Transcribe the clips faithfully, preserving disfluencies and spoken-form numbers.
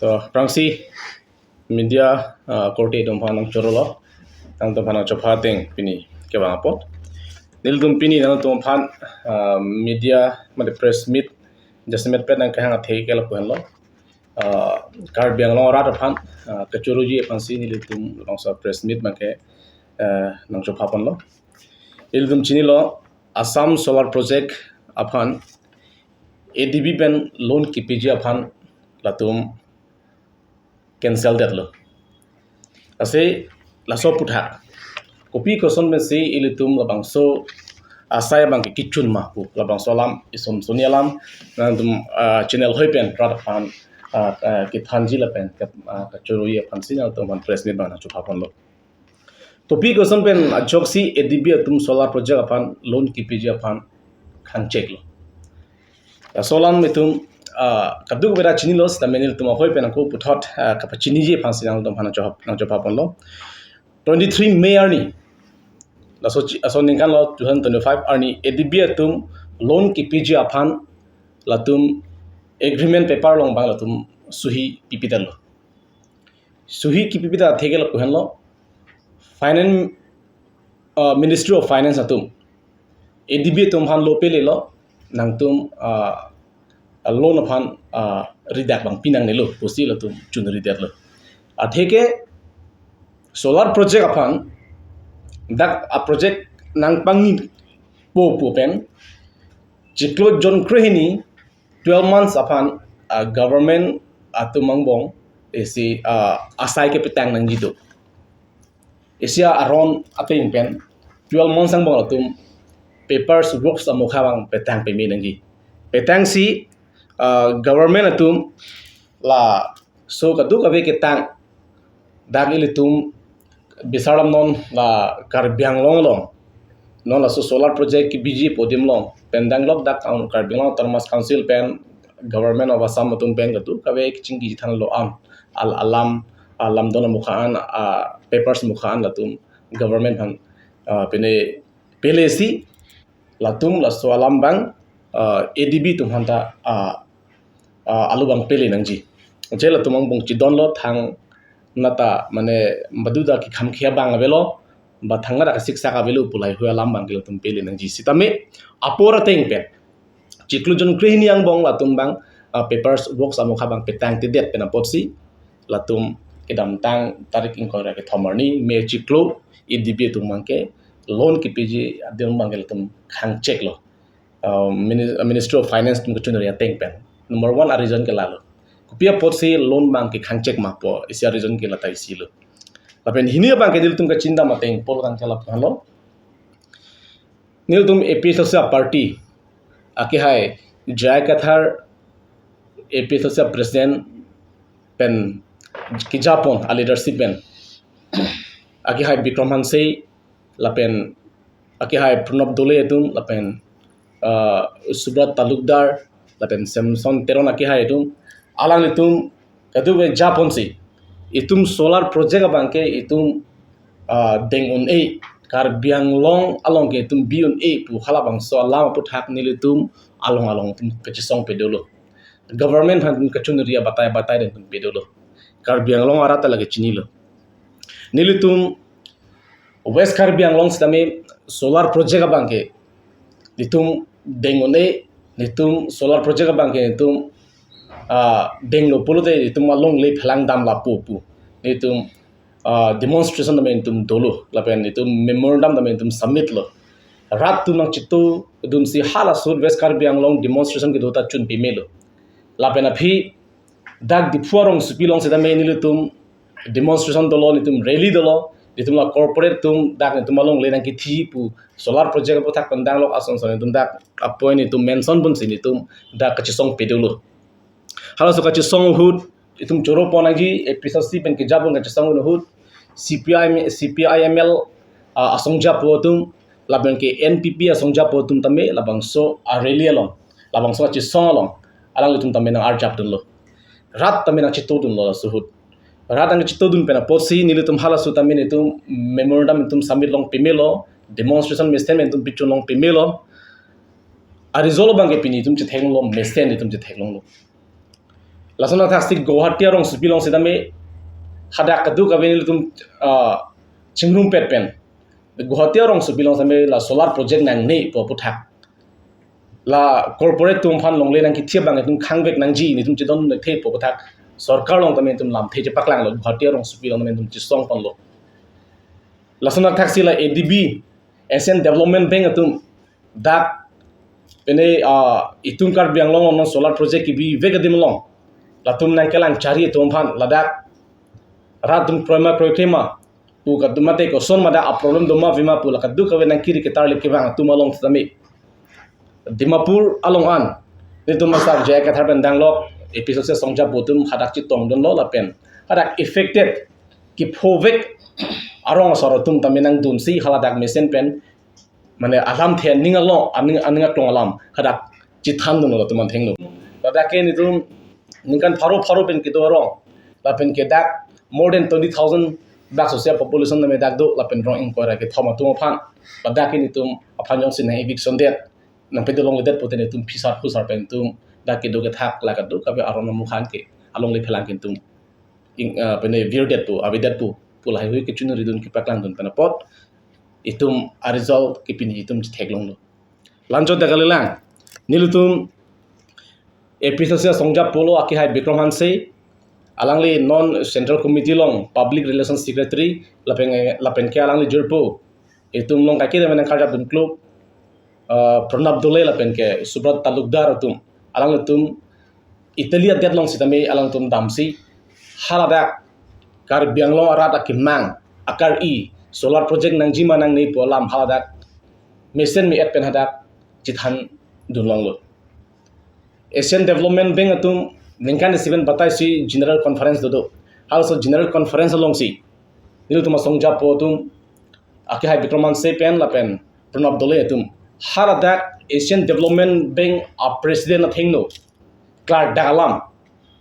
Uh, prangsi media uh, korte atum aphan nangchorolo, nangtum aphan nangchopha ateng pini kevang apot. Nelitum pini nangtum aphan uh, media mate press meet jasemet pet nangkehang athe ke lapu henlo. Uh, Karbi Anglong arat aphan uh, kachoroji aphansi nelitum labangso press meet abangke uh, nangchopha ponlo. Ilitum chinilo, Assam Solar Project aphan A D B pen loan kipiji aphan latum cancel detlo. Lasi laso aphuthak kopi koson pensi ilitum labangso asai abangke kichun ma pu labangso alam, isom soni alam nangtum uh, channel hoi pen rat aphan uh, uh, kethanji lapen ke- uh, kachoroi aphansi nangtum aphan press meet abang nangchopha ponlo. Kopi koson pen ajoksi A D B atum solar project aphan loan kipiji aphan khangcheklo. Laso alam itum uh, kadokave ta chinilo, sitame nelitum ahoi pen ako puthot uh, kapachiniji aphansi nangtum aphan nangchopha nangchopha ponlo. Twenty-three May arni, laso chi- laso aningkan lo two thousand twenty-five arni A D B atum loan kipiji aphan latum agreement paper along abang latum suhi pipi detlo. Suhi kipipi det athe ke lapu henlo, Finance uh, Ministry of Finance atum A D B atum aphan lo pelelo, nangtum uh, loan aphan uh, ridak abang pi nangnelo pusi latum chunri detlo. Athe ke solar project aphan dak a project nangpangni po pu pen chiklo jon krehini twelve months aphan uh, government atum angbong isi uh, asai kepetang nangji do. Isi aron ateng pen twelve months angbong atum papers works amokha abang petang peme nangji. Petangsi uh, government atum laso kadokave ketang dak ilitum bisar lam non la Karbi Anglong along non laso solar project kipiji pu adim along pen danglok dak ang Karbi Anglong Autonomous Council pen Government of Assam atum pen kadokave kachingki chethanlo an al alam alam don amokha an a papers amokha an latum government aphan uh, pene pelesi latum laso alam abang uh, A D B atum aphanta uh, uh, alu abang pele nangji. Je latum angbong chidonlo, thangnat ta mane baduda kekham khia abang avelo, ba thangnat ta kasiksak avelo pu lahei alam abangke latum pele nangji. Sitame apor ateng pen chiklo jon krehini angbong latum abang uh, papers works amokha abang petangtedet pen apotsi latum kedamtang tarik ingkoi ra kethom arni May chiklo A D B atum abangke loan kipiji adim abangke latum khangcheklo. Uh, Mini- uh, Ministry of Finance atum kachunri ateng pen number one a reason ke lalo. Kopi apotsi loan abangke khangchek ma pu isi a reason ke lata isi lo. Lapen hini abangke nelitum kachindam ateng pol kan ke lapu henlo. Nelitum A P H L C party akehai J I Kathar, A P H L C president pen kejapon a leadership pen akehai Bikram Hanse lapen akehai Pranab Doley atum lapen uh, Subrat Talukdar lapen Samson Teron akehai atum, alanglitum kadokave japonsi itum solar project abangke itum uh, deng un-e, Karbi Anglong along ke itum bi un-e pu halabangso alam aphuthak nelitum along along itum kachesong pedolo. Government aphan itum kachunri abatai batai dan itum pedolo. Karbi Anglong arat ta lake chinilo. Nelitum West Karbi Anglong sitame solar project abangke nelitum deng un-e, nelitum solar project abangke nelitum uh, denglo pulote nelitum alongle phelang dam lapu pu nelitum uh, demonstration tame nelitum dolo lapen nelitum memorandum tame nelitum submit lo. Rat atum nangchetodunsi halaso West Karbi Anglong demonstration kedo ta chun pemelo. Lapen aphi dak Diphu arongsopi along sitame nelitum demonstration dolo, nelitum rally dolo, nelitum la corporate atum dak nelitum alongle nangkethi pu solar project aphuthak pen danglok ason ason nelitum dak a point nelitum mention ponsi nelitum dak kachesong pedolo. Halaso kachesong ahut itum choro pon nangji, A P H L C pen kejapon kachesong ahut C P I, C P I M L uh, asong japo atum lapen ke N P P asong japo atum tame labangso a rally along, labangso kachesong along alanglitum tame nang-arjap dunlo. Rat tame nangchetodunlo laso ahut. Rat nangchetodun pen apotsi nelitum halaso tame nelitum memorandum nelitum submit long pemelo, demonstration mesten nelitum pichun long pemelo. A result abangke pini nelitum chetheklonglo, mesten nelitum chetheklonglo. Lason athaksi Guwahati arongsopi along sitame hadak kadokave nelitum, ah, chingrumpet pen Guwahati arongsopi along sitame la solar project nangne pu aputhak, la corporate atum aphan longle nangkethe abang itum khangvek nangji, netum chedon thekthe pu aputhak sorkar along tame itum lamthe chepaklanglo, Guwahati arongsopi along tame itum chesongponlo. Lason athaksi la A D B, Asian Development Bank atum dak pine, ah, itum Karbi Anglong along solar project kebivek adim along latum nangkelang chari atum aphan ladak rat atum kroima kroikrema pu kadum mate koson ma dak a-problem doma vima pu la kadokave nangkiri ketarlip kevang atum along sitame Dimapur along an netum asar J I Kathar pen danglok A P H L C asongja pu atum hadak chetongdunlo lapen hadak affected kephovek arong asor atum tame nangdunsi haladak mesen pen mane alamthe aning along, aning, aning aklong alam hadak chethandunlo latum anthengno. Ladak ke netum ningkan pharo pharo pen kedo arong lapen ke dak more than twenty thousand dak sose population tame dak do lapen rong ingkoi ra kethom atum aphan ladak ke netum aphan jongsi nang eviction det, nangpedolongledet pute netum phisar phusar pen netum dak kedo kethak la kadokave aron amukhan ke alongle phelang ke netum ing, ah, pine virdetpo, avedetpo pu lahaihui kechunridun kepaklangdun pen apot itum a-result ke pini itum chetheklonglo. La-anchot dak kalilang, nelitum A P H L C asongja pulo akehai Bikram Hanse, alangli non Central Committee along Public Relations Secretary lapen, lapen ke alangli jirpo itum along kaike dam nangkarjapdun klub, ah, Pranab Dole lapen ke Subrat Talukdar atum, alanglitum Italy adet along sitame alangtum damsi haladak Karbi Anglong arat akemang akari solar project nangji ma nangne pu alam haladak mesen me-et pen hadak chethandunlonglo. Asian Development Bank atum ningkan isi pen bataisi general conference dodo. Halaso general conference alongsi nelitum asongja pu atum akehai Bikram Hanse pen lapen Pranab Dole atum haladak Asian Development Bank a-president athengno klardak alam,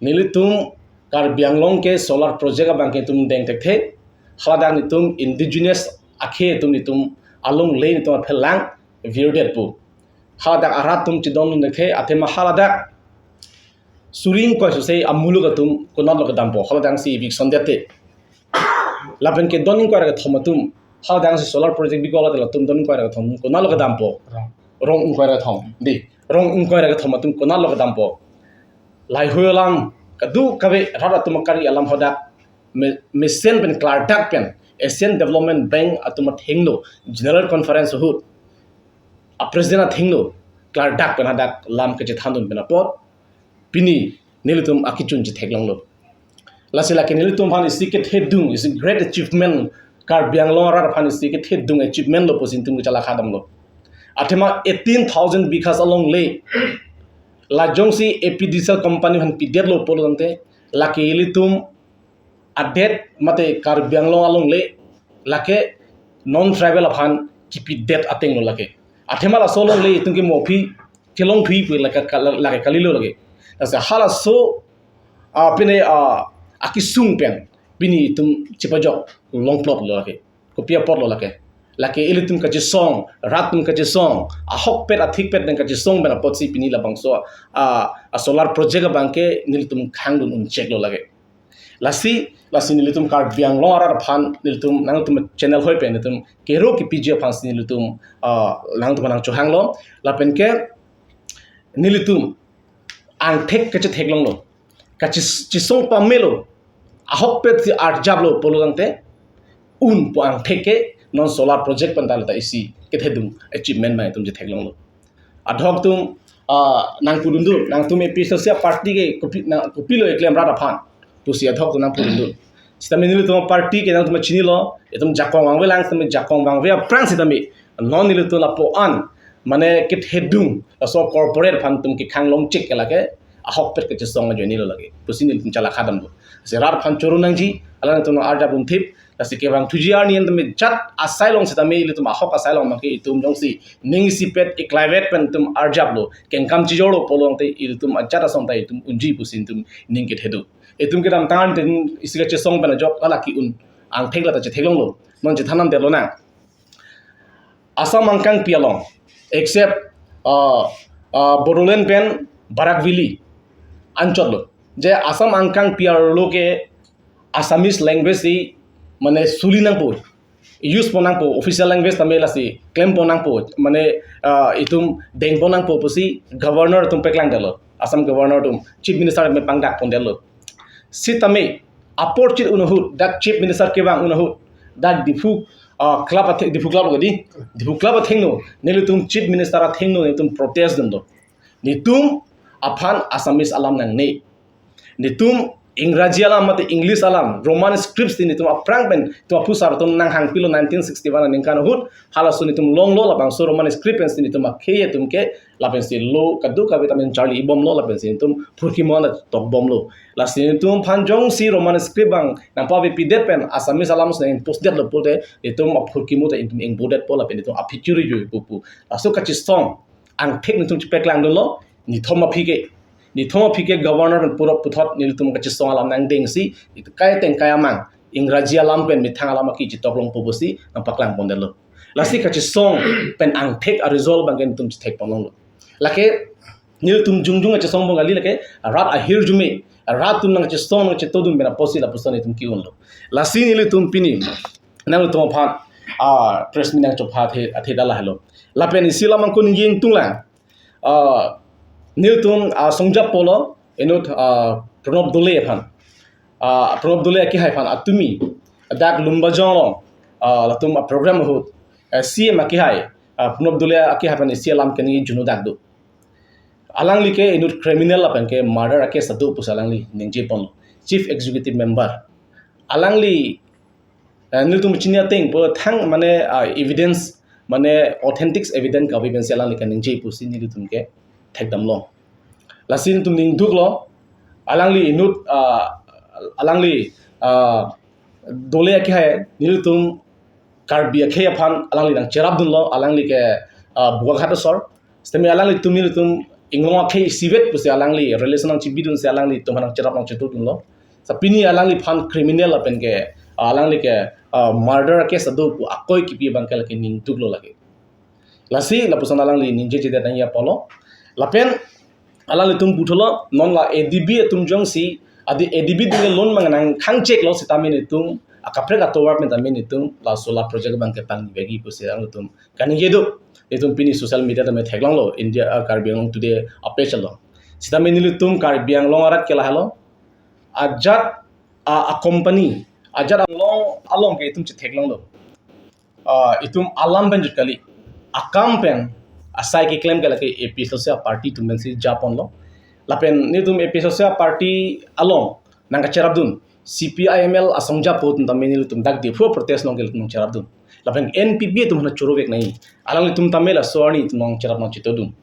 nelitum Karbi Anglong ke solar project abang ke netum deng thekthe, haladak netum indigenous akhei atum netum alongle netum aphelang virdetpo. Haladak arat atum chedon thekthe, athema haladak suri ingkoi sose amuluk atum konatlo kedampo, haladak si eviction det te. Lapen ke don ingkoi ra kethom atum, haladak si solar project bikok la latum don ingkoi ra kethom konatlo kedampo. Rong. Rong ingkoi ra kethom. Di, rong ingkoi ra kethom atum konatlo kedampo. Lahaihui alam kadokave rat atum akari alam hadak me-, mesen pen klardak pen Asian Development Bank atum athengno general conference ahut a-president athengno klardak pen hadak lam kechethandun pen apot pini nelitum akechun chetheklonglo. Lasi lake nelitum aphan isi kethedung, isi great achievement, Karbi Anglong arat aphan isi kethedung achievement lo pusi netum kechalakha damlo. Athema eighteen thousand bighas alongle la jongsi A P D C L company aphan pidetlo pulo tangte, lake ilitum adet mate Karbi Anglong alongle lake non-tribal aphan kipidet atenglo lake. Athema laso alongle itum ke mo aphi kelong aphi pu lake ka-, lake kalilo lake. Lasi halaso, ah, pine, ah, akesung pen pini itum chepajok longplotlo lake. Kopi apotlo lake? Lake ilitum kachesong, rat atum kachesong, ahokpet athikpet pen kachesong pen apotsi pini labangso, ah, a-solar project abang ke nelitum khangdun uncheklo lake. Lasi, lasi nelitum Karbi Anglong arat aphan, nelitum nangtum channel hoi pen nelitum kero kepiji aphansi nelitum, ah, nangtum nangchohanglo, lapen ke nelitum angthek kachetheklonglo, kachis-, chesong pamelo, ahokpet si arjaplo pulo tangte, un pu angthek ke non solar project pen ta lata isi kethedung achievement ma itum chetheklonglo. Adhok atum, ah, nangpudundun, nangtum A P H L C party ke kopi, nang kopilo eklem rat aphan pusi adhok atum nangpudundun. Sitame nelitum party ke nangtum chinilo, itum jakong vangvelang sitame jakong vangve aphrang sitame non nelitum lapu-an mane kethedung laso corporate aphan itum kekhang longchek ke lake ahokpet kachesong ajoinelo lake pusi nelitum chalakha damlo. Si rat aphan choro nangji, alanglitum arjapdun thip, lasi kevangthuji arni an tame jat asai along sitame ilitum ahok asai along make itum jongsi ning isipet iklaivet pen itum arjaplo, kengkam chijorlo pulo tangte ilitum ajat asong ta itum unji pusi itum ning kethedu. Itum kedamtang an itum isi kachesong pen ajok lake un angthek lata chetheklonglo. Non chethan namdetlo nang. Assam angkangpi along, except, uh, uh, Bodoland pen Barak Valley anchotlo. je Assam angkang P R lo ke Assamese language si mane suli nangpo, use pon nangpo, official language tame lasi klem pon nangpo, mane ah, itum deng pon nangpo pusi governor atum paklangdetlo, Assam governor atum, chief minister me pangdak pondetlo. Sitame apor chit un ahut, dak chief minister kevang un ahut, dak Diphu ah, club athe, Diphu club gadi, Diphu club athengno nelitum chief minister athengno nelitum protest dunlo. Netum aphan Assamese alam nangne. Netum Ingraji alam mate English alam, Roman script si netum aphrang pen netum aphusar atum nanghangpilo nineteen sixty-one aningkan ahut, halaso netum longlo, labangso Roman script pen si netum akhei atum ke lapen si lo kadokave ta men charli ibomlo, lapen si netum phurkimo ta tokbomlo. Lasi netum aphan jongsi Roman script abang nangpavepidet pen Assamese alam si nang-impose detlo pulote netum aphurkimo ta netum ingbo detpo, lapen netum aphi churi jui pupu. Laso kachisong angthek netum chepaklangdunlo, nithom aphi ke, nithom aphi ke governor pen purok puthot nelitum kachisong alam nangdengsi, itum kai teng kai amang, Ingraji alam pen methang alam aki chitoklongpo pusi nangpaklang pondetlo. Lasi kachisong pen angthek a-result abang ke netum chethek ponlonglo. Lake nelitum jongjong kachisong abang kali, lake rat ahirjume, rat atum nangchisong nangchitodun pen apotsi lapuson netum ki-unlo. Lasi nelitum pini nangtum aphan ah, press meet nangchopha athe, athe dala helo. Lapen isi alam angko ningje ingtung lang. Ah, nelitum ah, Songja Polo, inut ah, Pranab Doley aphan. Ah, Pranab Doley akehai aphan atumi dak Lumbajong along ah, latum ah, program ahut ah, C M akehai ah, Pranab Doley akehai aphan isi alam keningje juno dak do. Alangli ke inut criminal lapen ke murder a-case ado pusi alangli ningje ponlo. Chief Executive Member. Alangli eh, nelitum chini ateng pu thang mane ah, evidence, mane authentic evidence kave pensi alangli kaningje pusi nelitum ke thekdamlong. Lasi nelitum ningduklo, alangli inut ah, alangli ah, Doley akehai nelitum Karbi akhei aphan alangli nangcherapdunlo, alangli ke ah, Bogaghat asor. Sitame alanglitum nelitum inglong akhei isivet pusi alangli relation nangchibidunsi alanglitum aphan nangcherap nangchitodunlo. Sa pini alangliphan criminal lapen ke ah, alangli ke ah, murder case ado pu akoi kipi abang ke lake ningduklo lake. Lasi lapuson alangli ningjejedet nangji apotlo. Lapen alanglitum puthotlo, non la A D B atum jongsi, adi A D B atum ke loan mang nangkhangcheklo sitame netum akaprek atovar pen tame netum la solar project abang ke pangni vekji pusi alanglitum kaningje do. Netum pini social media tame theklonglo, India ah, Karbi Anglong Today a-page along. Sitame nelitum Karbi Anglong arat ke lahelo, ajat ah, a-company, ajat along along ke itum chetheklonglo. Ah, itum alam pen jut kali, akam pen asai keklem ke lake A P H L C a-party atum pensi japonlo. Lapen netum A P H L C a-party along nangkacherapdun C P I M L a-Songja Po atum tame nelitum dak Diphu protest along ke nelitum nangcherapdun. Lapen N P P atum aphan choro vek nangji. Alanglitum tame laso arni itum nangcherap nangchitodun.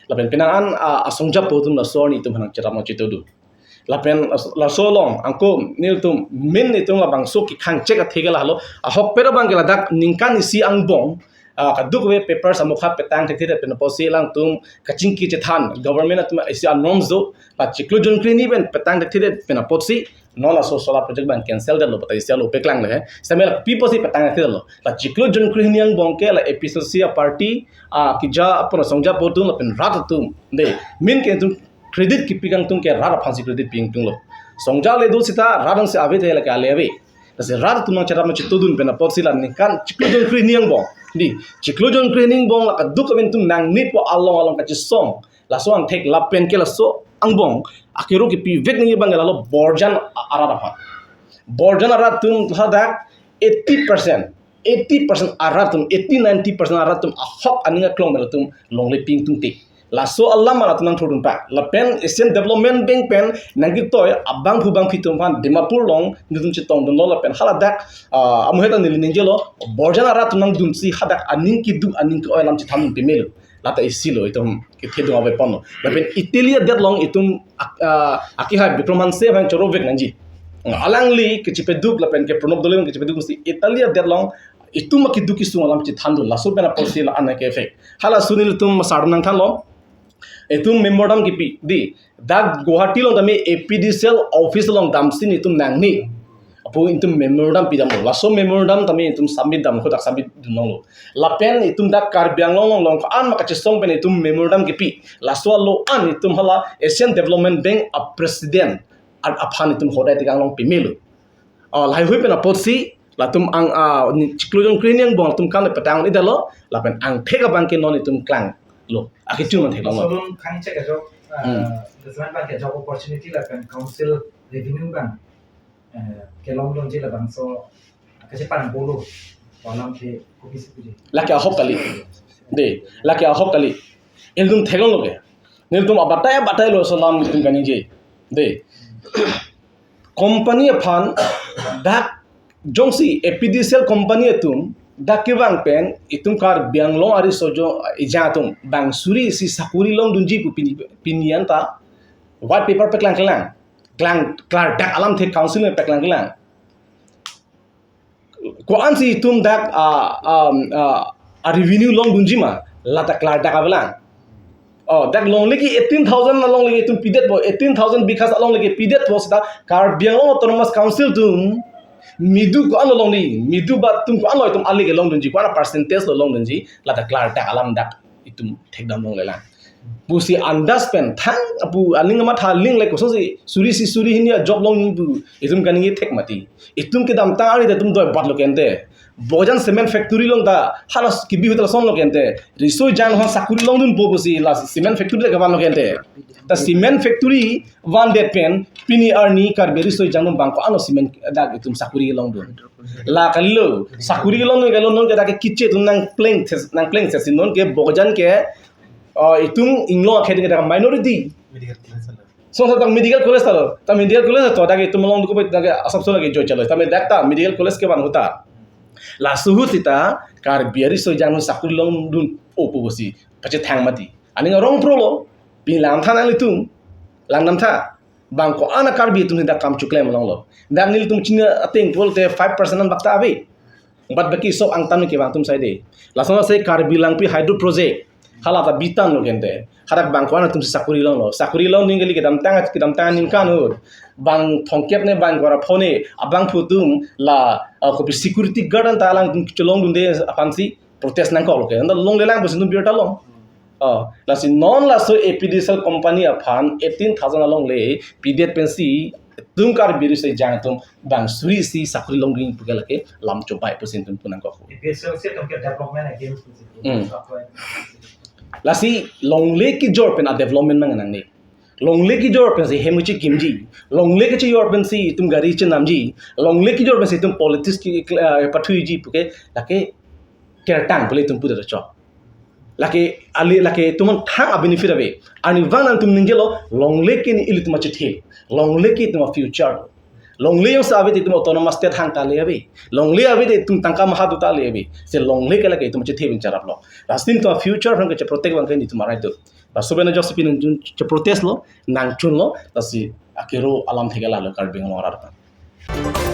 Lapen penang an ah, a-Songja Po atum laso arni itum aphan nangcherap nangchitodun. Lapen las-, laso along angko nelitum min netum labangso kekhangchek athe ke lahelo, ahokpet abang ke ladak ningkan isi angbong ah, kadokave paper samokha petang thekthedet pen apotsi alangtum kachingki chethan, government atum isi a-norms do, la chiklo jon krehini pen petang thekthedet pen apotsi non laso solar project abang cancel detlo, pata isi alo paklang le. Sitame la pi apotsi petang thekthedetlo? La chiklo jon krehini angbong ke la A P H L C a-party ah, keja apon a-Songja Po atum lapen rat atum, de, min ke itum credit kipi kangtung ke rat aphansi credit pi ingtunglo. Songja le do sita rat ansi ave the lake ale ave. Lasi rat atum nangcherap nangchitodun pen apotsi la ningkan chiklo jon krehini angbong, di, chiklo jon krehini angbong la kadokave atum nangnepo along along kachisong. Laso angthek lapen ke laso angbong akero kipi vek nangji abang ke lahelo Borjan a-, arat aphan. Borjan arat atum hadak eighty percent, eighty percent arat atum, eighty ninety percent arat atum ahok aning aklong pen latum longle pi ingtungte. Laso alam latum nangthurdun pa. Lapen Asian Development Bank pen nangketoi abangphu bangphi atum aphan Dimapur along netum chetongdunlo, lapen haladak ah, amuhet ta neli ningjelo, Borjan arat atum nangdunsi hadak aning keduk aning ke-oi alam chethandun pemelo. Lata isilo itum kethedung ave ponlo. Lapen Italy adet along itum ak-, ah, akehai Bikram Hanse aphan choro vek nangji. Alangli kechepeduk lapen ke Pranab Doley kechepeduk si Italy adet along itum akeduk kesung alam chethandun, laso pen apotsi la-an ke effect. Halaso nelitum masar nangthanlo. Itum memorandum kipi, di, dak Guwahati along tame A P D C L office along damsi netum nangne pu itum memorandum pidamlo. Laso memorandum tame itum submit dam, kodak submit dunlonglo. Lapen itum dak Karbi Anglong along along ko-an ma kachisong pen itum memorandum kipi. Laso alo an itum hala Asian Development Bank a-president a-, aphan itum hodai tekang long pemelo. Oh, lahai hui pen apotsi latum ang, ah, ni chiklo jongkre ni angbong latum kan le petang ni dalo, lapen angthek abang ke non itum klanglo. Akechun man theklong lo. Solun khang chek ajok, ah, Hmm. Development abang ke job opportunity lapen council revenue abang, eh, kelongdunji labangso kacheparang bolo. Alam ke kopisi puji. Lake ahok kali. De, lake ahok kali. Ilitum theklong lo ke. Nelitum abatai abatai lo alam itum kaningje. De. Company aphan dak jongsi A P D C L company atum dak kevang pen itum Karbi Anglong ariso jo ejang atum bang suri isi sakuri longdunji pu pini, pini anta white paper peklang klang. Klang, klardak alamthe council pen peklang klang. Ko-ansi itum dak, ah, um, ah, a revenue longdunji ma, lata klardak avelang. Oh, dak longle ke eighteen thousand alongle ke itum pidetpo, eighteen thousand bigha alongle ke pidetpo seta Karbi Anglong Autonomous Council atum midu ko-an lo longle, midu ba atum ko-an lo itum ale ke longdunji, ko-an percentage lo longdunji, lata klardak alam dak itum thekdam longlelang. Pusi andas pen thang apu aning amatha aling le kosonsi suri isi suri hini a job longji pu itum kaningje thek mati. Itum kedamtang ari ta itum doi bat lo ke ante. Bokajan cement factory along ta hala kibi hotel son lo ke ante. Riso ejang aphan sakuri longdunpo pusi la cement factory le kevan lo ke ante. Ta cement factory vandet pen pini arni Karbi riso ejang atum bang ko-an lo cement dak itum sakuri longdun. La kalilo, sakuri longdun kalilo, non ke dak ke kiche atum nangpleng thes, nangpleng thes non ke bokajan ke, oh, itum inglong akhei ke dak minority. Medical college lo. Song sa dak medical college ta lo. Ta medical college ta dak itum longdun ko dak asap so lagi joi chalo. Ta me dak ta medical college kevan ahut ta. Laso ahut seta Karbi ariso ejang sakuri longdunpo pusi pachethang mati. Aning arong pro lo. Pini langtha nanglitum. Langdamtha. Bang ko-an a Karbi atum si dak kam choklem longlo. Dak nelitum chini ateng pulote five percent an bak ta ave. But baki sob angtan kevang atum saide. Lason ase Karbi Langpi Hydro Project. Hala ta bitan lo ke ante. Hadak bang ko-an atum si sakuri longlo. Sakuri longdun kali kedamtang, kedamtang aningkan ahut. Bang thomkep ne bang ingkoi ra pho ne abangphu atum la, ah, kopi security guard anta alangtum chelongdunde aphansi protest nangkok lo ke. Anta longlelang pusi itum birta long. Oh, lasi non laso A P D C L company aphan eighteen thousand alongle pidet pensi itum Karbi riso ejang atum bang suri isi sakuri longdun pu ke lake lam chobai pusi itum pu nangkok. A P D C L si itum ke development against pusi. Hmm. Lasi longle kejor pen a development mang nangne. Longle kejor pensi hem kechekimji. Longle kejor pensi itum gari chenamji. Longle kejor pensi itum politics ke, eh, pathuiji pu ke lake kertang pule itum pu ta chok. Lake ale lake itum aphan thang a benefit ave. Arnivang nangtum ningjelo longle ke ne ilitum achethe. Longle ke itum a future. Longle jongsi ave te itum autonomous state hang ta le ave. Longle ave te itum tangka maha do ta le ave. Si longle ke lake itum achethe pen charap lo. Lasi itum a future hang ke cheprotect abang ke ne itum a right do. Laso pen ajoksi pini nangchun cheprotest lo, nangchunlo, lasi akero alamthe ke lalo Karbi Anglong arat aphan.